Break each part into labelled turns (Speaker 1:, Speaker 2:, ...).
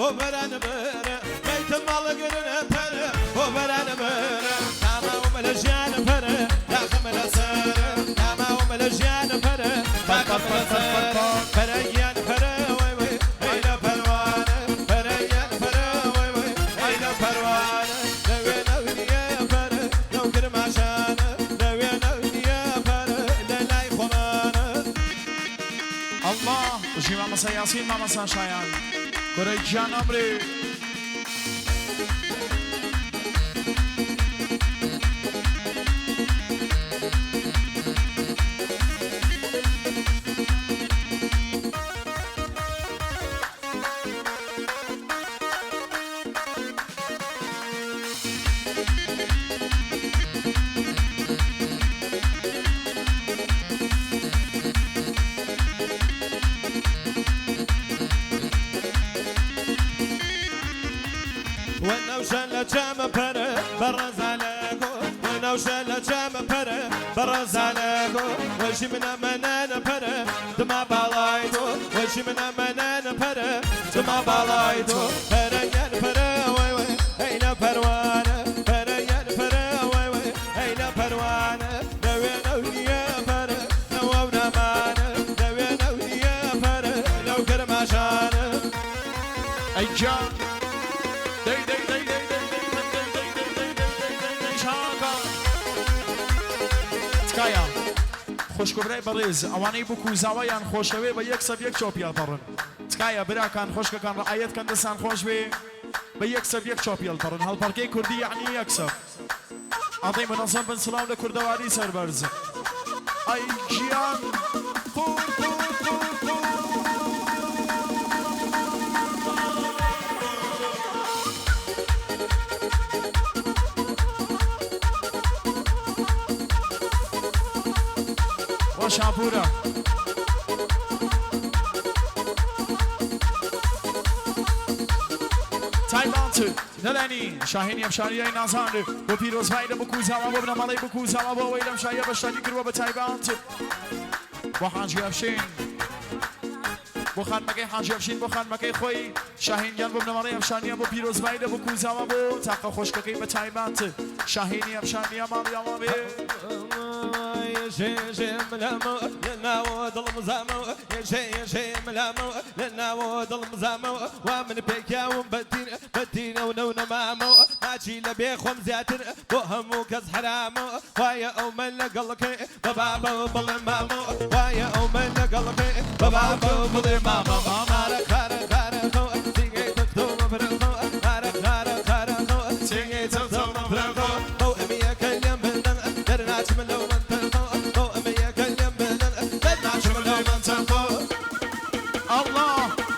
Speaker 1: بۆ بەران بەرە بەیتە ماڵگرن پەرە بۆ بەران بەرە ناماومە لە ژیان پەرە داخمە لە سەرە ناماومە لە ژیان پەرە داخمە لە سەرە پەرە گیان پەرە وەی وەی ئەی لە پەروانە پەرە گیان پەرە وەی وەی ئەی لە پەروانە لەوێ نەونیە پەرە لەو کرماشانە لەوێ نەونیە پەرە لە لای خۆمانە.
Speaker 2: ئەڵڵا بژی مامۆستا یاسین مامۆستا شایان کورە گیان ئەمرێ.
Speaker 1: وەنەوشە لە چامە پەرە بەڕەزالەگۆ وەنەوشە لە چامە پەرە بەڕەزالەگۆ وەژی منە مەنانە پەرە دما باڵای تۆ وەژی منە مەنانە پەرە دما باڵای تۆ پەرە گیان پەرە وەی وەی ئەی لە پەروانە پەرە گیان پەرە وەی وەی ئەی لە پەروانە لەوێ نەونیە پەرە لەوە نامانە لەوێ نەونیە پەرە لەو کرماشانە.
Speaker 2: ئەی گیان دەی دەی دەی دەی دەی دەی دەی دەی دەی دەی دەی دەی دەی دەی شاکە. تکایە خوشک و برای بەڕێز ئەوانەی بوک و زاوایان خۆشەوێ بە یەک سەف یەک چۆپی هەڵپەڕن. تکایە براکان خوشکەکان ڕعایەت کەن دەستان خۆش بێ بە یەک سەف یەک چۆپی هەڵپەڕن. هەڵپەڕکێی کوردی یەعنی یەک سەف. ئەڵێ منەزەم بن سڵاو لە کوردەواری سەربەرز. ئەی گیان قور قور قور قور. بۆ شاپورە. تایبەت نەلانی شاهینی ئەفشاریای نازان بۆ پیرۆزبایی لە بکوزاوە بۆ بنەماڵەی بکوزاوە بۆ ئەوەی لەم شاییە بەشداری کردووە بە تایبەت بۆ حاجی ئەفشین بۆ خانمەکەی حاجی ئەفشین بۆ خانمەکەی خۆی شاهین گیان بۆ بنەماڵەی ئەفشانیە بۆ پیرۆزبایی لە بکوزاوە بۆ تاقە خۆشکەکەی بە تایبەت شاهینی ئەفشانیە ماڵی ئاوا بێ.
Speaker 1: وا من پێکیاوم بەتین بەتینە و نەونەمامەوە ماچی لە بێ خۆم زیاتر بۆ هەموو کەس حرامەوە وایە ئەو من لەگەڵەکەی بە بابە بڵێ مامەوە وایە ئەو من لەگەڵەکەی بە بابە بڵێ مامەوە خارە خارە خارە خەو سینگەی تەختۆ مەبرەخەوە خارە خارە خارە خەو سینگەی تەختۆ مەبرەخەوە بەو ئەمیەکە لێم بدەن دەرناچم لەو مەنتەقەوە بەو ئەمیەکە لێم بدەن دەرناچم لەو مەنتەقەوە.
Speaker 2: ئەڵڵا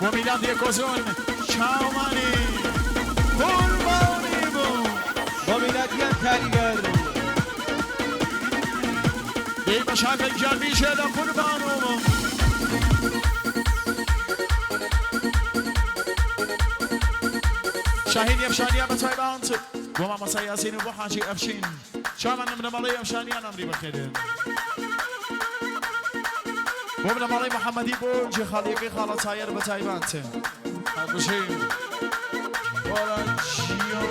Speaker 2: بۆ میلاد یەکۆزۆن چاومانی قوربانی بوو.
Speaker 1: بۆ میلادیان کاریگەر.
Speaker 2: دەی بە شاکە گیان بیژێ لە قوربانوم. شاهین ئەفشانیان بە تایبەت بۆ مامۆستا یاسین و بۆ حاجی ئەفشین چاومان بنەماڵەی ئەفشانیان ئەمری بەخێرێن. بۆ بنەماڵەی محەممەدی بۆ جێخاڵیەکەی خاڵە تایەر بە تایبەت. هەڵبژین. وەرە چیۆ.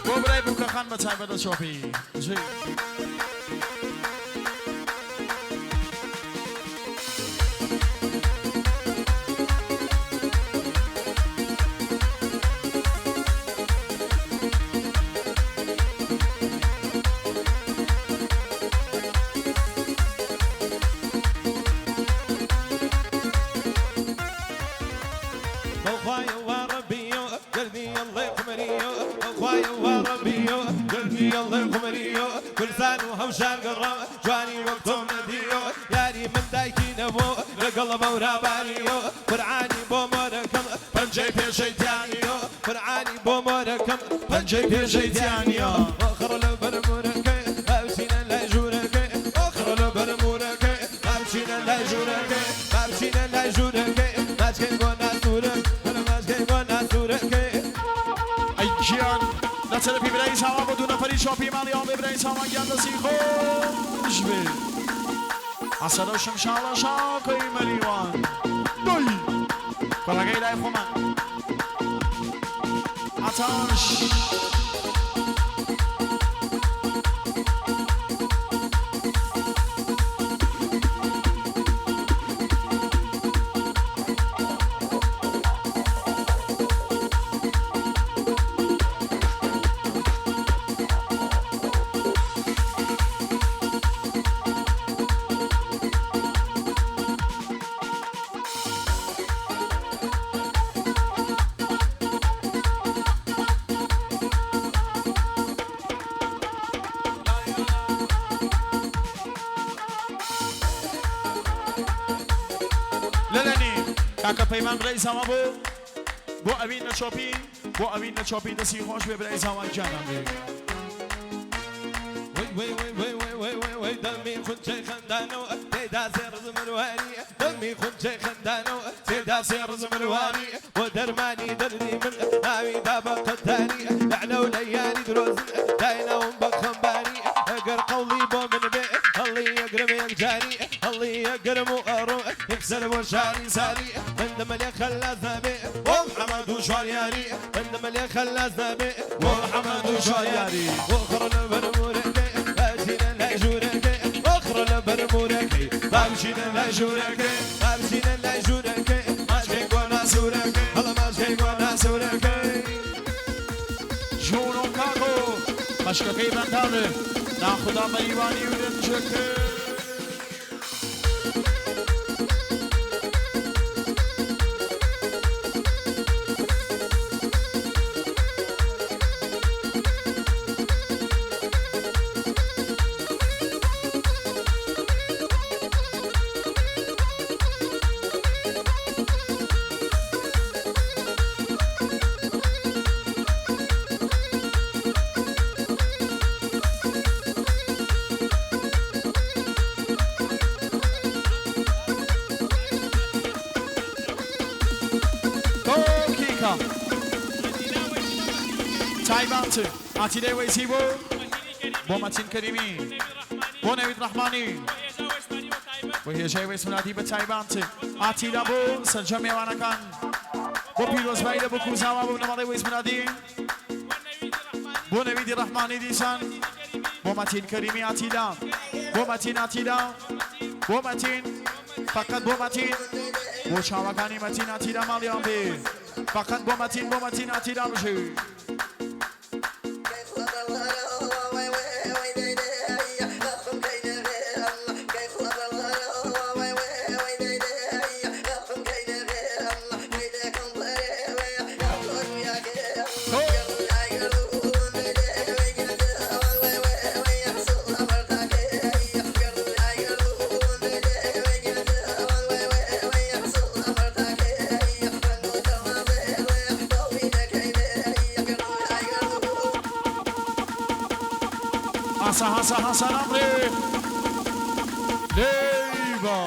Speaker 2: بۆ برای بووکەخان بە تایبەت لە چۆپی. بژی.
Speaker 1: خوایە وا ڕەبیۆ گەردی ئەڵێ قومەریۆ خوایە وا ڕەبیۆ گەردی ئەڵێ قومەریۆ کوردستان و هەوشار گەڕام جوانی وەک تۆم نەدیۆ یاری من دایکی نەبوو لەگەڵ بەوراباریۆ قورعانی بۆ مۆرەکەم پەنجەی پێشەیتیانیۆ قورعانی بۆ مۆرەکەم پەنجەی پێشەیتیانیۆ ئۆخڕ لە بەرمورەکەی باوچینە لای ژوورەکەی ئۆخڕ لە بەرمورەکەی باوچینە لای ژوورەکەی باوچینە لای ژوورەکەی. ماچکەی بۆ ناسوورە وەرە ماچکەی بۆ ناسوورەکەی.
Speaker 2: ئەی گیان لە تەرەفی برای زاوا بۆ دوو نەفەری چۆپی ماڵی ئەوان بێ برای زاوا گیان دەستی خۆش بێ حەسەنە و شمشاڵە شاکەی مەریوان دۆی کوڕەکەی لای خۆمان عەتاش. لەلەنی کاکە پەیمان برای زاوا بۆ بۆ ئەوین لە چۆپی بۆ ئەوین لە چۆپی دەستی خۆش بێ برای زاوا گیانم بێ.
Speaker 1: وەی وەی وەی وەی وەی وەی وەی وەی دەمی خونچەی خەندانەوە تێدا سێ ڕز مرواری دەمی خونچەی خەندانەوە تێدا سێ ڕز مرواری بۆ دەرمانی دەردی من ناوی دا بە قەتاری لەعنە و لە یاری درۆزن دایناوم بە خەمباری ئەگەر قەوڵی بۆ من بێ هەڵی ئەگرم یەکجاری هەڵی ئەگرم و ئەڕۆم یەکسەر بۆ شاری ساری بەندم لێ خەلاس نابێ بۆ محەمەد و چوار یاری بەندم لێ خەلاس نابێ بۆ محەمەد و چوار یاری بۆ خڕ لە بەر مورەکەی با بچینە لای ژوورەکەی بۆ خڕ لە بەر مورەکەی با بچینە لای ژوورەکەی با بچینە لای ژوورەکەی ماچکەی گۆنا سوورەکەی هەڵە ماچکەی گۆنا سوورەکەی.
Speaker 2: ژوور و کاکۆ مەشکەکەی بەنداوێ ناخودا مەریوانی ورنجەکەی. کۆکیکا تایبەت ئاتیلەی وەیسی بوو بۆ مەتین کەریمی بۆ نەوید ڕەحمانی بۆ هێژای وەیس مرادی بە تایبەت ئاتیلا بۆ سەرجەم مێوانەکان بۆ پیرۆزبایی لە بکو زاوا بۆ بنەماڵەی وەیس مرادی بۆ نەویدی ڕەحمانی دیسان بۆ مەتین کەریمی ئاتیلا بۆ مەتین ئاتیلا بۆ مەتین فقط بۆ مەتین بۆ چاوەکانی مەتین ئاتیلا ماڵیان بێ فقط بۆ مەتین بۆ مەتین ئاتیلا بژی. هەسە هەسە هەسە نەمرێ لێیبا.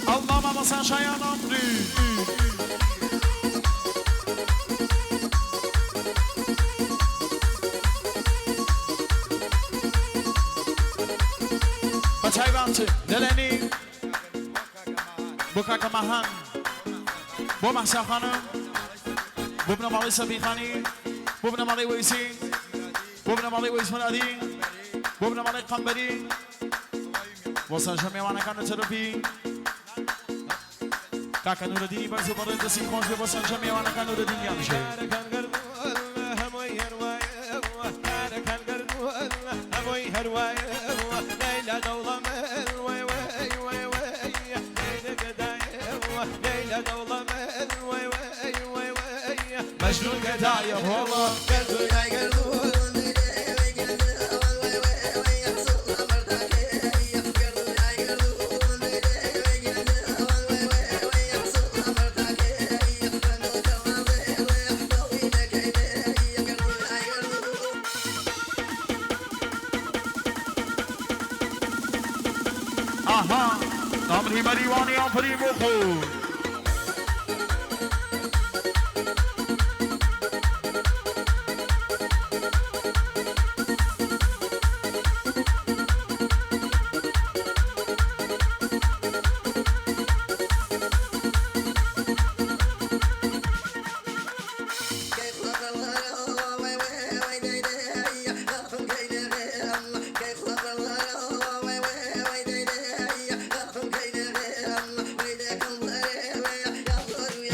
Speaker 2: ئەڵڵا مامۆستا شایان ئەمری. بە تایبەت لەلەنی بۆ کاکە ماهان، بۆ مەهسا خانم، بۆ بنەماڵەی سەفیخانی، بۆ بنەماڵەی وەیسی، بۆ بنەماڵەی وەیس مورادی، بۆ بنەماڵەی قەنبەری، بۆ سەرجەم مێوانەکان و تەرەفی کاکە نورەدینی بەرز و بەڕێز دەستی خۆش بێ بۆ سەرجەم مێوانەکان نورەدین گیان بژێ. مەجنون گەدایە ڕۆڵە ئاها ئەمری مەریوانی ئافەرین بۆ خۆی.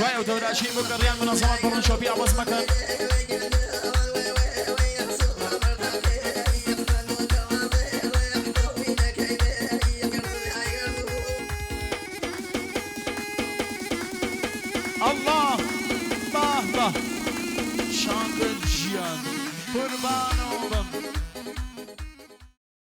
Speaker 2: دوای ئەو دەورە چین بۆ گەڕیان منەزەمات بڕن شۆپی ئاوەز مەکەن.